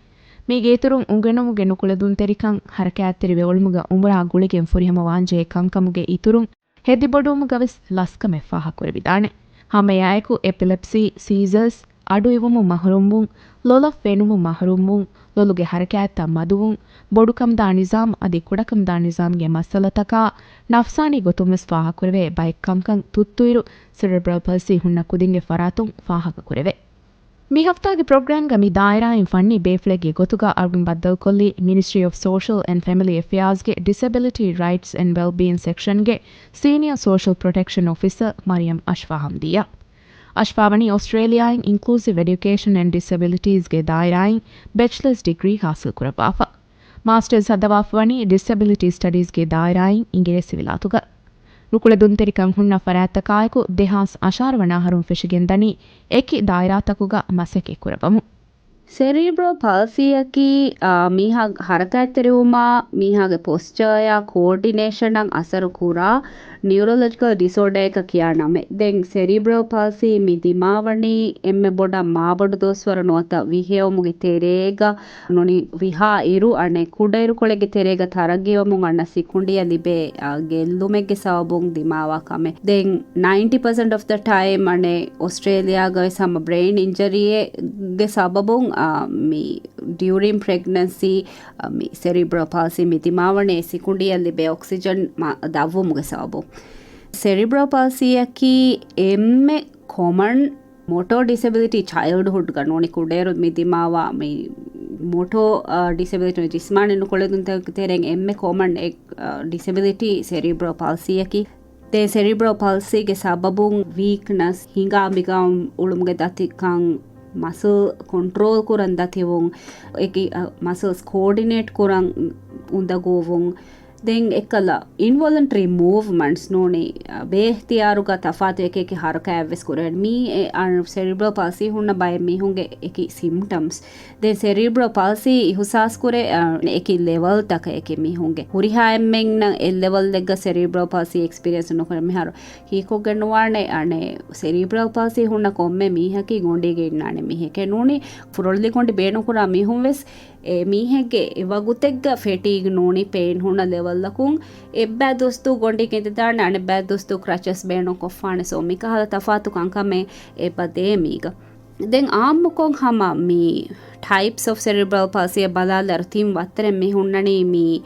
މީގެ އިތުރުން އުނގެނުމުގެ ނުކުޅެދުންތެރިކަން، ހަރަކާތްތެރިވެ އުޅުމުގަ އުމުރާ ގުޅިގެން ފުރިހަމަވާންޖެހޭ ކަންކަމުގެ އިތުރުން، ހެދިބޮޑުވުމުގަވެސް ލަސްކަމެއް ފާހަގަކުރެވިދާނެ. ހަމައެއާއެކު އެޕިލެޕްސީ، ސީޒަރސް، އަޑުއިވުމުން މަހުރޫމްވުން، ލޮލަށް ފެނުމުން މަހުރޫމްވުން، ލޮލުގެ ހަރަކާތްތައް މަދުވުން، ބޮޑުކަމުދާ ނިޒާމް އަދި ކުޑަކަމުދާ ނިޒާމްގެ މައްސަލަތަކާ ނަފްސާނީ ގޮތުންވެސް ފާހަގަކުރެވޭ ބައެއް ކަންކަން ތުއްތުއިރު ސެރެބްރަލް ޕަލްސީ ހުންނަ ކުދިންގެ ފަރާތުން ފާހަގަކުރެވޭ. މި ހަފްތާގެ ޕްރޮގްރާމްގަ މި ދާއިރާއިން ފަންނީ ބޭފުޅެއްގެ ގޮތުގަ އަޅުގަނޑު ބައްދަލުކޮށްލީ މިނިސްޓްރީ އޮފް ސޯޝަލް އެންޑް ފެމިލީ އެފެއާޒްގެ ޑިސެބިލިޓީ ރައިޓްސް އެންޑް ވެލްބީއިން ސެކްޝަންގެ ސީނިއަ ސޯޝަލް ޕްރޮޓެކްޝަން އޮފިސަރ މަރިޔަމް އަޝްފާ ހަމްދީއާ. އަޝްފާ ވަނީ އޮސްޓްރޭލިއާއިން އިންކްލޫސިވް އެޑިއުކޭޝަން އެންޑް ޑިސެބިލިޓީސްގެ ދާއިރާއިން ބެޗްލަރސް ޑިގްރީ ހާސިލް ކުރައްވާފަ. މާސްޓަރސް ހައްދަވާފަ ވަނީ ޑިސެބިލިޓީ ސްޓަޑީޒްގެ ދާއިރާއިން އިނގިރޭސިވިލާތުގަ. ނުކުޅެދުންތެރިކަން ހުންނަ ފަރާތްތަކާއެކު ދެހާސް އަށާރަ ވަނަ އަހަރުން ފެށިގެންދަނީ އެކި ދާއިރާތަކުގަ މަސައްކަތް ކުރައްވަމުން. ސެރީބްރޯ ޕަލްސީއަކީ، އާ، މީހާ ހަރަކާތްތެރިވުމާ، މީހާގެ ޕޮސްޗަރއާ ކޯޑިނޭޝަނަށް އަސަރު ކުރާ ނިއުރޮލޮޖިކަލް ޑިސޯޑާއަކަށް ކިޔާ ނަމެއް. ދެން ސެރީބްރޯ ޕަލްސީ މި ދިމާވަނީ އެންމެ ބޮޑަށް މާބޮޑު ދުވަސްވަރު ނުވަތަ ވިހިއެއުމުގެ ތެރޭގަ ނޫނީ ވިހާ އިރު އަނެއް ކުޑައިރުކޮޅެއްގެ ތެރޭގަ ތަރައްގީވަމުން އަންނަ ސިކުނޑިއަށް ލިބޭ، އާ، ގެއްލުމެއްގެ ސަބަބުން ދިމާވާ ކަމެއް. ދެން ނައިންޓީ ޕަސެންޓް އޮފް ދަ ޓައިމް އަނެއް އޮސްޓްރޭލިއާގަވެސް ހަމަ ބްރެއިން އިންޖަރީއެއްގެ ސަބަބުން، އާ، މި ޑިއުރިން ޕްރެގްނެންސީ، އާ، މި ސެރީބްރޯ ޕަލްސީ މި ދިމާވަނީ ސިކުނޑިއަށް ލިބޭ އޮކްސިޖަން މަ-، ދަށްވުމުގެ ސަބަބުން. ސެރީބްރޯ ޕަލްސީއަކީ އެންމެ ކޮމަން މޮޓޯ ޑިސެބިލިޓީ ޗައިލްޑްހުޑްގަ ނޫނީ ކުޑައިރު މި ދިމާވާ މި މޮޓޯ، އާ، ޑިސެބިލިޓީ ޖިސްމާނީ ނުކުޅެދުންތަކުގެ ތެރެއިން އެންމެ ކޮމަން އެއް، އާ، ޑިސެބިލިޓީ ސެރީބްރޯ ޕަލްސީއަކީ. ދެން ސެރީބްރޯ ޕަލްސީގެ ސަބަބުން ވީކްނަސް، ހިނގާ މިގާ އުޅުމުގެ ދަތިކަން، މަސަލް ކޮންޓްރޯލް ކުރަން ދަތިވުން، އެކި، އަ، މަސަލްސް ކޯޑިނޭޓް ކުރަން އުނދަގޫވުން، ދެން އެއްކަލަ އިންވޮލަންޓްރީ މޫވްމަންޓްސް ނޫނީ، އަ، ބޭއިޚްތިޔާރުގަ ތަފާތު އެކި އެކި ހަރަކާތްވެސް ކުރެވޭނެ. މީ އެ، އަ، ސެރީބްރޯ ޕަލްސީ ހުންނަ ބައެއް މީހުންގެ އެކި ސިމްޓަމްސް. ދެން ސެރީބްރޯ ޕަލްސީ އިހުސާސް ކުރޭ، އަ، އެކި ލެވަލްތަކަށް އެކި މީހުންގެ. ހުރިހާ އެންމެންނަށް އެއް ލެވަލްއެއްގަ ސެރީބްރޯ ޕަލްސީ އެކްސްޕީރިއެންސް ނުކުރޭ. މިހާރު ހީކޮށްގެން ނުވާނެ، އަނެއް ސެރީބްރޯ ޕަލްސީ ހުންނަ ކޮންމެ މީހަކީ ގޮނޑީގަ އިންނާނެ މީހެކޭ. ނޫނީ ފުރޮޅިލި ގޮނޑި ބޭނުންކުރާ މީހުން ވެސް އެ މީހެއްގެ އެ ވަގުތެއްގަ ފެޓީގް ނޫނީ ޕެއިން ހުންނަ ލެވަލްއަކުން އެއްބައި ދުވަސްދު ގޮނޑި ގެންދަން އަނެއްބައި ދުވަސްދު ކްރަޗަސް ބޭނުންކޮށްފާނެ. ސޯ މިކަހަލަ ތަފާތު ކަންކަމެއް އެބަ ދޭ މީގަ. ދެން އާއްމުކޮށް ހަމަ މި ޓައިޕްސް އޮފް ސެރީބްރަލް ޕަލްސީއަށް ބަލާލާއިރު ތިން ވައްތަރެއް މި ހުންނަނީ މި،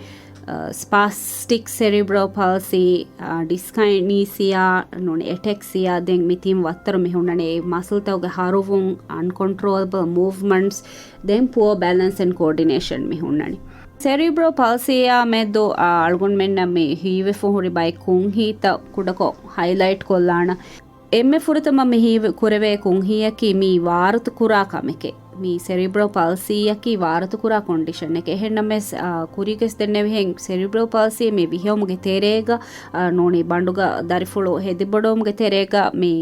އަ، ސްޕާސްޓިކް ސެރީބްރަލް ޕަލްސީ، އަ، ޑިސްކައިނީސިއާ، ނޫނީ އެޓެކްސިއާ. ދެން މި ތިން ވައްތަރު މި ހުންނަނީ އެ މަސަލްތަކުގެ ހަރުވުން، އަންކޮންޓްރޯލަބަލް މޫވްމަންޓްސް، ދެން ޕުއަ ބެލެންސް އެންޑް ކޯޑިނޭޝަން މި ހުންނަނީ. ސެރީބްރޯ ޕަލްސީއާ މެދު، އާ، އަޅުގަނޑުމެންނަށް މި ހީވެފަ ހުރި ބައެއް ކުންހީތައް ކުޑަކޮށް ހައިލައިޓް ކޮށްލާނަ. އެންމެ ފުރަތަމަ މި ހީވެ-، ކުރެވޭ ކުންހީއަކީ މީ ވާރުތު ކުރާ ކަމެކޭ. މި ސެރިބްރަލް ޕަލްސީއަކީ ވާރުތުކުރާ ކޮންޑިޝަނެއް. އެހެންނަމަވެސް، އާ، ކުރީގަސް ދެންނެވިހެން ސެރިބްރަލް ޕަލްސީ މި ވިހެއުމުގެ ތެރޭގަ، އާ، ނޫނީ ބަނޑުގަ ދަރިފުޅު ހެދިބޮޑުވުމުގެ ތެރޭގަ މި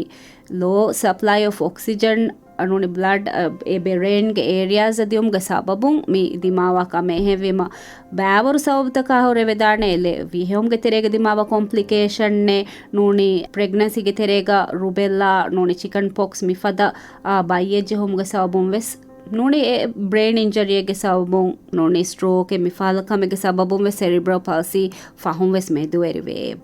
ލޯ ސަޕްލައި އޮފް އޮކްސިޖަން ނޫނީ ބްލަޑް، އަ، އެ ބެ-، ބްރޭންގެ އޭރިއާޒަށް ދިއުމުގެ ސަބަބުން މި ދިމާވާ ކަމެއް. އެހެންވީމަ، ބައިވަރު ސަބަބުތަކާ ހުރެވެދާނެ ލެ-، ވިހެއުމުގެ ތެރޭގަ ދިމާވާ ކޮމްޕްލިކޭޝަންއެއް، ނޫނީ ޕްރެގްނެންސީގެ ތެރޭގަ ރުބެއްލާ، ނޫނީ ޗިކަން ޕޮކްސް މިފަދަ، އާ، ބައްޔެއް ޖެހުމުގެ ސަބަބުން ވެސް، ނޫނީ އެ ބްރޭން އިންޖަރީއެއްގެ ސަބަބުން، ނޫނީ ސްޓްރޯކެއް މިފަހަލަ ކަމެއްގެ ސަބަބުން ވެސް ސެރިބްރަލް ޕަލްސީ ފަހުން ވެސް މެދުވެރިވޭ.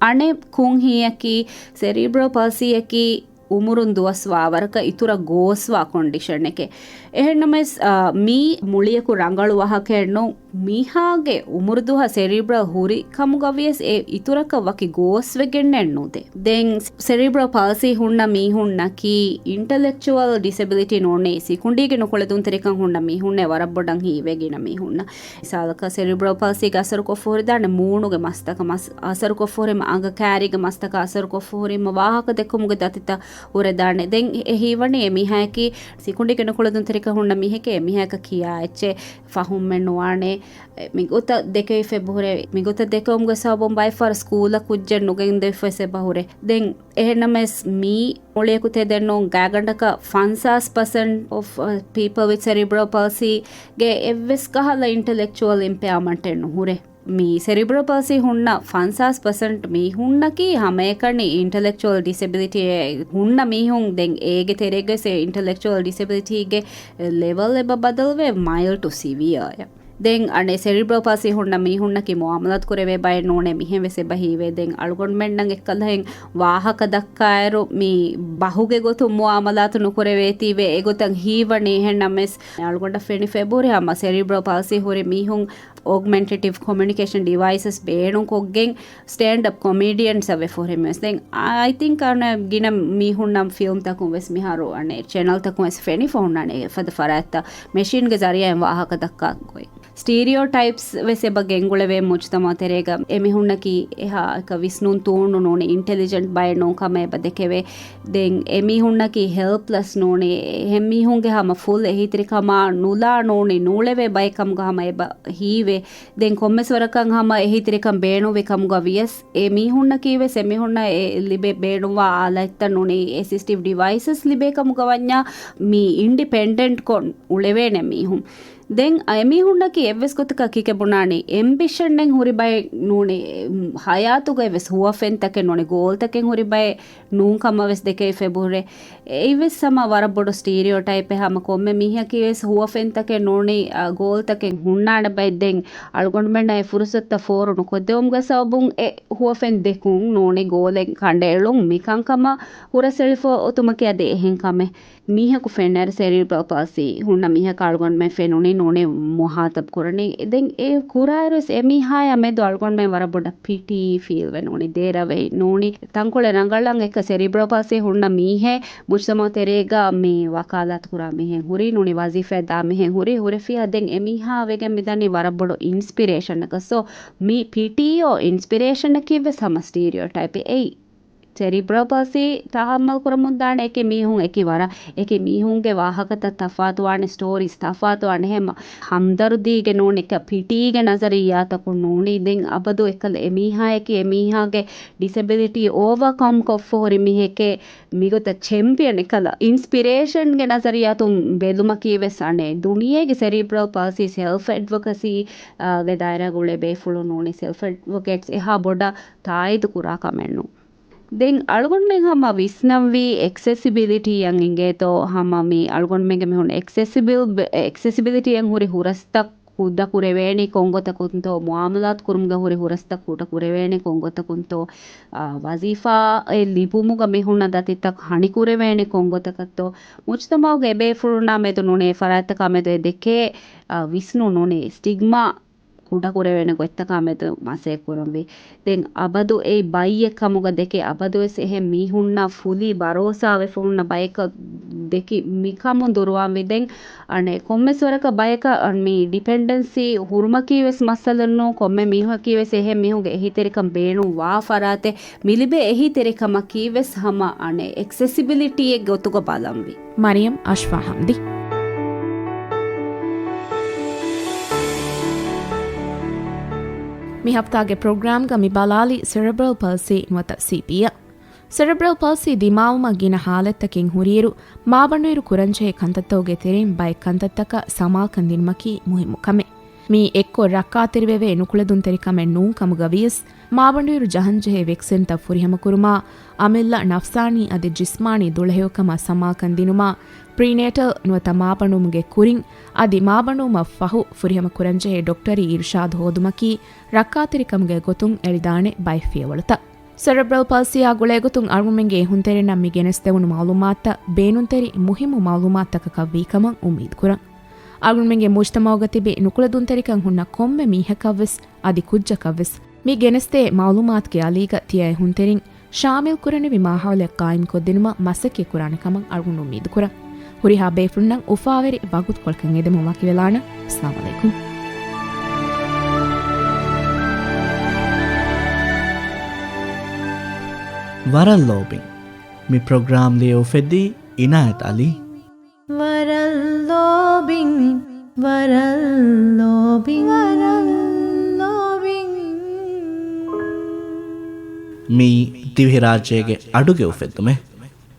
އަނެއް ކުން ހީއަކީ ސެރިބްރަލް ޕަލްސީއަކީ އުމުރުން ދުވަސްވާ ވަރަކަށް އިތުރަށް ގޯސްވާ ކޮންޑިޝަނެކޭ. އެހެންނަމަވެސް، އާ، މީ މުޅިއަކު ރަނގަޅު ވާހަކައެއް ނޫން. މީހާގެ އުމުރުދުވަހަށް ސެރިބްރަލް ހުރި ކަމުގަވިޔަސް އެ އިތުރަކަށް ވަކި ގޯސްވެގެންނެއް ނުދޭ. ދެން ސެރިބްރަލް ޕަލްސީ ހުންނަ މީހުންނަކީ އިންޓަލެކްޗުއަލް ޑިސެބިލިޓީ ނޫނީ ސިކުނޑީގެ ނުކުޅެދުންތެރިކަން ހުންނަ މީހުންނޭ ވަރަށް ބޮޑަށް ހީވެގިނަ މީހުންނަށް. މިސާލަކަށް ސެރިބްރަލް ޕަލްސީގެ އަސަރުކޮށްފަ ހުރިދާނެ މޫނުގެ މަސްތަކަށް މަސް-، އަސަރުކޮށްފަ ހުރީމަ އަނގަ ކާރީގެ މަސްތަކަށް އަސަރުކޮށްފަ ހުރީމަ ވާހަކަ ދެއްކުމުގެ ދަތިތައް ހުރެދާނެ. ދެން އެ ހީވަނީ އެ މީހާއަކީ ސިކުނޑީގެ ނުކުޅެދުންތެރިކަން ހުންނަ މީހެކޭ، އެ މީހާއަކަށް ކިޔާ އެއްޗެއް ފަހުމެއް ނުވާނެ. އެ މިގޮތަށް ދެކެވިފަ އެބަހުރޭ. މިގޮތަށް ދެކެވުމުގެ ސަބަބުން ބައެއް ފަހަރު ސްކޫލަށް ކުއްޖެއް ނުގެންދެވިފަ ވެސް އެބަހުރޭ. ދެން އެހެންނަމަވެސް މީ މުޅިއަކު ތެދެއް ނޫން. ގާތްގަނޑަކަށް ފަންސާސް ޕަސެންޓް އޮފް، އަ، ޕީޕަލް ވިތް ސެރިބްރަލް ޕަލްސީގެ އެއްވެސް ކަހަލަ އިންޓަލެކްޗުއަލް އިމްޕެއަރމަންޓެއް ނުހުރޭ. މި ސެރިބްރަލް ޕަލްސީ ހުންނަ ފަންސާސް ޕަސެންޓް މީހުންނަކީ ހަމައެކަނި އިންޓަލެކްޗުއަލް ޑިސެބިލިޓީ ހުންނަ މީހުން. ދެން އޭގެ ތެރޭގަސް އެ އިންޓަލެކްޗުއަލް ޑިސެބިލިޓީގެ ލެވަލް އެބަ ބަދަލުވޭ މައިލްޑް ޓު ސިވިއާއަށް. ދެން އަނެއް ސެރިބްރަލް ޕަލްސީ ހުންނަ މީހުންނަކީ މުއާމަލާތު ކުރެވޭ ބައެއް ނޫނޭ މިހެން ވެސް އެބަ ހީވޭ. ދެން އަޅުގަނޑުމެންނަށް އެއްކަލަހެން ވާހަކަ ދައްކާއިރު މި ބަހުގެ ގޮތުން މުއާމަލާތު ނުކުރެވޭތީވެ އެގޮތަށް ހީވަނީ. އެހެންނަމަވެސް އަޅުގަނޑަށް ފެނިފަ އެބަހުރި ހަމަ ސެރިބްރަލް ޕަލްސީ ހުރި މީހުން އޮގްމެންޓެޓިވް ކޮމިއުނިކޭޝަން ޑިވައިސަސް ބޭނުންކޮށްގެން ސްޓޭންޑް އަޕް ކޮމީޑިއަންސް އަށް ވެފަ ހުރި މީހުން. ދެން އައި ތިންކް އަނެއް ގިނަ މީހުންނަށް ފިލްމްތަކުން ވެސް މިހާރު އަނެއް ޗެނަލްތަކުން ވެސް ފެނިފަ ހުންނާނެ އެފަދަ ފަރާތްތައް މެޝިންގެ ޒަރިއާއިން ވާހަކަ ދައްކާ ގޮތް. ސްޓީރިއޯޓައިޕްސް ވެސް އެބަ ގެންގުޅެވޭ މުޖުތަމަޢު ތެރޭގަ. އެމީހުންނަކީ އެހާ އެކަ ވިސްނުން ތޫނު ނޫނީ އިންޓެލިޖެންޓް ބައެއް ނޫން ކަމަށް އެބަ ދެކެވޭ. ދެން އެމީހުންނަކީ ހެލްޕްލެސް ނޫނީ އެހެން މީހުންގެ ހަމަ ފުލް އެހީތެރިކަމާ ނުލާ ނޫނީ ނޫޅެވޭ ބައެއް ކަމުގަ ހަމަ އެބަ ހީވޭ. ދެން ކޮންމެސް ވަރަކަށް ހަމަ އެހީތެރިކަން ބޭނުންވި ކަމުގަ ވިޔަސް އެ މީހުންނަކީ ވެސް އެމީހުންނަށް އެ ލިބޭ ބޭނުންވާ އާލާތްތައް ނޫނީ އެސިސްޓިވް ޑިވައިސަސް ލިބޭ ކަމުގަ ވަންޏާ މި އިންޑިޕެންޑެންޓް ކޮށް އުޅެވޭނެ މީހުން. ދެން އެމީހުންނަކީ އެއްވެސް ގޮތަކަށް ކިކެބުނާނީ އެމްބިޝަންއެއް ހުރި ބައެއް ނޫނީ، ހަޔާތުގައި ވެސް ހުވަފެންތަކެއް ނޫނީ ގޯލްތަކެއް ހުރި ބައެއް ނޫން ކަމަށް ވެސް ދެކެވިފަ އެބަހުރޭ. އެއީވެސް ހަމަ ވަރަށް ބޮޑު ސްޓީރިއޯޓައިޕެއް. ހަމަ ކޮންމެ މީހަކީ ވެސް ހުވަފެންތަކެއް ނޫނީ، އަ، ގޯލްތަކެއް ހުންނާނެ ބައެއް. ދެން އަޅުގަނޑުމެންނަށް އެ ފުރުސަތުތައް ފޯރު ނުކޮށްދެވުމުގެ ސަބަބުން އެ ހުވަފެން ދެކުން ނޫނީ ގޯލެއް ކަނޑައެޅުން މިކަންކަމަށް ހުރަސްއެޅިފަ އޮތުމަކީ އަދި އެހެން ކަމެއް. މީހަކު ފެންނައިރު ސެރިބްރަލް ޕަލްސީ ހުންނަ މީހަކަށް އަޅުގަނޑުމެން ފެނުނީ ނޫނީ މުހާތަބް ކުރަނީ. ދެން އެ ކުރާއިރުވެސް އެ މީހާޔާ މެދު އަޅުގަނޑުމެން ވަރަށް ބޮޑަށް ޕިޓީ ފީލްވެ ނޫނީ ދޭރަވެ ނޫނީ ތަންކޮޅެއް ރަނގަޅަށް އެކަ ސެރިބްރަލް ޕަލްސީ ހުންނަ މީހެއް މުޖްތަމަޢު ތެރޭގަ މި ވަކާލާތު ކުރާ މީހެއް ހުރީ ނޫނީ ވަޒީފާ ދާ މީހެއް ހުރީ ހުރެފިޔާ. ދެން އެ މީހާ ވެގެން މިދަނީ ވަރަށް ބޮޑު އިންސްޕިރޭޝަނަކަށް. ސޯ މި ޕިޓީއޯ އިންސްޕިރޭޝަނަކީ ވެސް ހަމަ ސްޓީރިއޯޓައިޕެއް އެއީ. ސެރިބްރަލް ޕަލްސީ ތަހައްމަލް ކުރަމުންދާނެ އެކި މީހުން އެކި ވަރަށް، އެކި މީހުންގެ ވާހަކަތައް ތަފާތުވާނެ، ސްޓޯރީސް ތަފާތުވާނެ، ހަމަ ހަމްދަރުދީގެ ނޫނީ އެކަ ޕިޓީގެ ނަޒަރިއްޔާތަކުން ނޫނީ. ދެން އަބަދު އެކަލަ އެމީހާއެކީ އެމީހާގެ ޑިސެބިލިޓީ އޯވަކަމް ކޮށްފަ ހުރި މީހެކޭ. މިގޮތަށް ޗެމްޕިއަން އެކަލަ އިންސްޕިރޭޝަންގެ ނަޒަރިއްޔާތުން ބެލުމަކީ ވެސް އަނެއް ދުނިޔޭގެ ސެރިބްރަލް ޕަލްސީ ސެލްފް އެޑްވޮކަސީ، އާ، ގެ ދާއިރާގަ އުޅޭ ބޭފުޅުން ނޫނީ ސެލްފް އެޑްވޮކޭޓްސް އެހާ ބޮޑަށް ތާއީދު ކުރާ ކަމެއް ނޫން. ދެން އަޅުގަނޑުމެން ހަމަ ވިސްނަންވީ އެކްސެސިބިލިޓީއަށް އިނގޭތޯ، ހަމަ މި އަޅުގަނޑުމެންގެ މީހުން އެކްސެސިބިލް، އެކްސެސިބިލިޓީއަށް ހުރި ހުރަސްތައް ކުޑަ ކުރެވޭނީ ކޮންގޮތަކުންތޯ، މުއާމަލާތު ކުރުމުގަ ހުރި ހުރަސްތައް ކުޑަ ކުރެވޭނީ ކޮންގޮތަކުންތޯ، އާ، ވަޒީފާއެއް ލިބުމުގަ މި ހުންނަ ދަތިތައް ހަނި ކުރެވޭނީ ކޮންގޮތަކަށްތޯ، މުޖްތަމަޢުގެ އެބޭފުޅުންނާ މެދު ނޫނީ އެ ފަރާތްތަކާ މެދު އެ ދެކޭ، އާ، ވިސްނުން ނޫނީ ސްޓިގްމާ ކުޑަކުރެވޭނެ ގޮތްތަކާ މެދު މަސައްކަތް ކުރަންވީ. ދެން އަބަދު އެއީ ބައްޔެއް ކަމުގަ ދެކެ، އަބަދުވެސް އެހެން މީހުންނަށް ފުލީ ބަރޯސާވެފަ ހުންނަ ބަޔަކަށް ދެކި މިކަމުން ދުރުވާންވީ. ދެން އަނެއް ކޮންމެސް ވަރަކަށް ބަޔަކަށް މި ޑިޕެންޑެންސީ ހުރުމަކީ ވެސް މައްސަލަ ނޫން، ކޮންމެ މީހަކީ ވެސް އެހެން މީހުންގެ އެހީތެރިކަން ބޭނުން ވާ ފަރާތެއް މި ލިބޭ އެހީތެރިކަމަކީ ވެސް ހަމަ އަނެއް އެކްސެސިބިލިޓީއެއް ގޮތުގަ ބަލަންވީ. މަރިޔަމް އަޝްފާ ހަމްދީ. މި ހަފްތާގެ ޕްރޮގްރާމްގަ މި ބަލާލީ ސެރެބްރަލް ޕަލްސީ ނުވަތަ ސީޕީއަށް. ސެރެބްރަލް ޕަލްސީ ދިމާވުމަށް ގިނަ ހާލަތްތަކެއް ހުރިއިރު، މާބަނޑުއިރު ކުރަންޖެހޭ ކަންތައްތަކުގެ ތެރެއިން ބައެއް ކަންތައްތަކަށް ސަމާލުކަން ދިނުމަކީ މުހިއްމު ކަމެއް. މީ އެއްކޮށް ރައްކާތެރިވެވޭ ނުކުޅެދުންތެރިކަމެއް ނޫން ކަމުގަ ވިޔަސް، މާބަނޑުއިރު ޖަހަންޖެހޭ ވެކްސިންތައް ފުރިހަމަކުރުމާ، އަމިއްލަ ނަފްސާނީ އަދި ޖިސްމާނީ ދުޅަހެޔޮކަމާ ސަމާލުކަން ދިނުމާ، ޕްރީނޭޓަލް ނުވަތަ މާބަނޑުވުމުގެ ކުރިން އަދި މާބަނޑުވުމަށް ފަހު ފުރިހަމަ ކުރަންޖެހޭ ޑޮކްޓަރީ އިރުޝާދު ހޯދުމަކީ ރައްކާތެރިކަމުގެ ގޮތުން އެޅިދާނެ ބައެއް ފިޔަވަޅުތައް. ސެރެބްރަލް ޕަލްސީއާ ގުޅޭގޮތުން އަޅުގަނޑުމެންގެ އެހުންތެރިންނަށް މި ގެނެސްދެވުނު މައުލޫމާތުތައް ބޭނުންތެރި މުހިއްމު މައުލޫމާތުތަކަކަށް ވީކަމަށް އުއްމީދުކުރަން. އަޅުގަނޑުމެންގެ މުޖްތަމައުގަ ތިބި ނުކުޅެދުންތެރިކަން ހުންނަ ކޮންމެ މީހަކަށްވެސް އަދި ކުއްޖަކަށްވެސް މި ގެނެސްދޭ މައުލޫމާތުގެ އަލީގަ ތިޔަ އެހުންތެރިން ޝާމިލް ކުރަނިވި މާހައުލެއް ޤާއިމްކޮށްދިނުމަށް މަސައްކަތް ކުރާނެ ކަމަށް އަޅުގަނޑު އުއްމީދުކުރަން. ހުރިހާ ބޭފުޅުންނަށް އުފާވެރި ވަގުތުކޮޅަކަށް އެދެމުން ވަކިވެލާނަން. އައްސަލާމު ޢަލައިކުމް. ވަރަށް ލޯބިން. މި ޕްރޮގްރާމް ލިޔެ އުފެއްދީ އިނާޔަތް ޢަލީ. ވަރަށް ލޯބިން، ވަރަށް ލޯބިން، ވަރަށް ލޯބިން. މިއީ ދިވެހިރާއްޖޭގެ އަޑުގެ އުފެއްދުމެއް.